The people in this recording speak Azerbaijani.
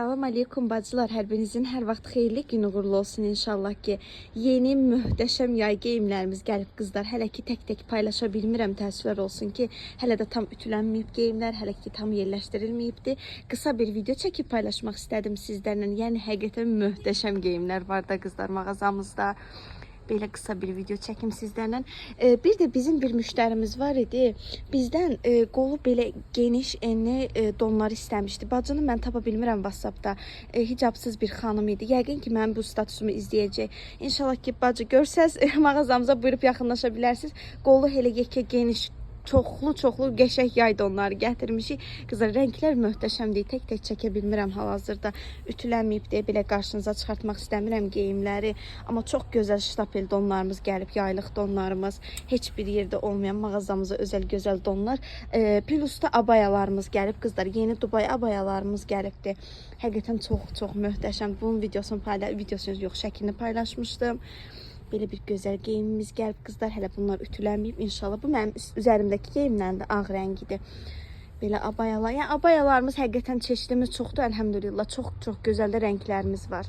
Salam aleykum bacılar, hər birinizin hər vaxt xeyirli gün uğurlu olsun inşallah ki. Yeni möhtəşəm yay geyimlərimiz gəlib qızlar. Hələ ki tək-tək paylaşa bilmirəm, təəssüflər olsun ki, hələ də tam ütülənməyib geyimlər, hələ ki tam yerləşdirilməyibdi. Qısa bir video çəkib paylaşmaq istədim sizlərlə. Yəni həqiqətən möhtəşəm geyimlər var da qızlar mağazamızda. Belə qısa bir video çəkim sizlərlə. Bir də bizim bir müştərimiz var idi. Bizdən qolu belə geniş, enli donlar istəmişdi. Bacını mən tapa bilmirəm WhatsApp-da. Hicabsız bir xanım idi. Yəqin ki, mənim bu statusumu izləyəcək. İnşallah ki, bacı görsəz mağazamıza buyurub yaxınlaşa bilərsiniz. Qolu elə yekə geniş çoxlu-çoxlu qəşəng yay donları gətirmişik. Qızlar, rənglər möhtəşəmdir. Tək-tək çəkə bilmirəm hal-hazırda. Ütülənməyib deyə belə qarşınıza çıxartmaq istəmirəm geyimləri. Amma çox gözəl ştapel donlarımız gəlib, yaylıq donlarımız, heç bir yerdə olmayan mağazamıza özəl gözəl donlar. Plusda abayalarımız gəlib qızlar. Yeni Dubai abayalarımız gəlibdi. Həqiqətən çox-çox möhtəşəm. Bunun videosunu videosunu yox, şəklini paylaşmışdım. Belə bir gözəl geyimimiz gəlib qızlar. Hələ bunlar ütülənməyib inşallah. Bu mənim üzərimdəki geyimlərin də ağ rəngidir. Belə abayalar. Yəni abayalarımız həqiqətən çeşidimiz çoxdur əlhəmdülillah. Çox-çox gözəl də rənglərimiz var.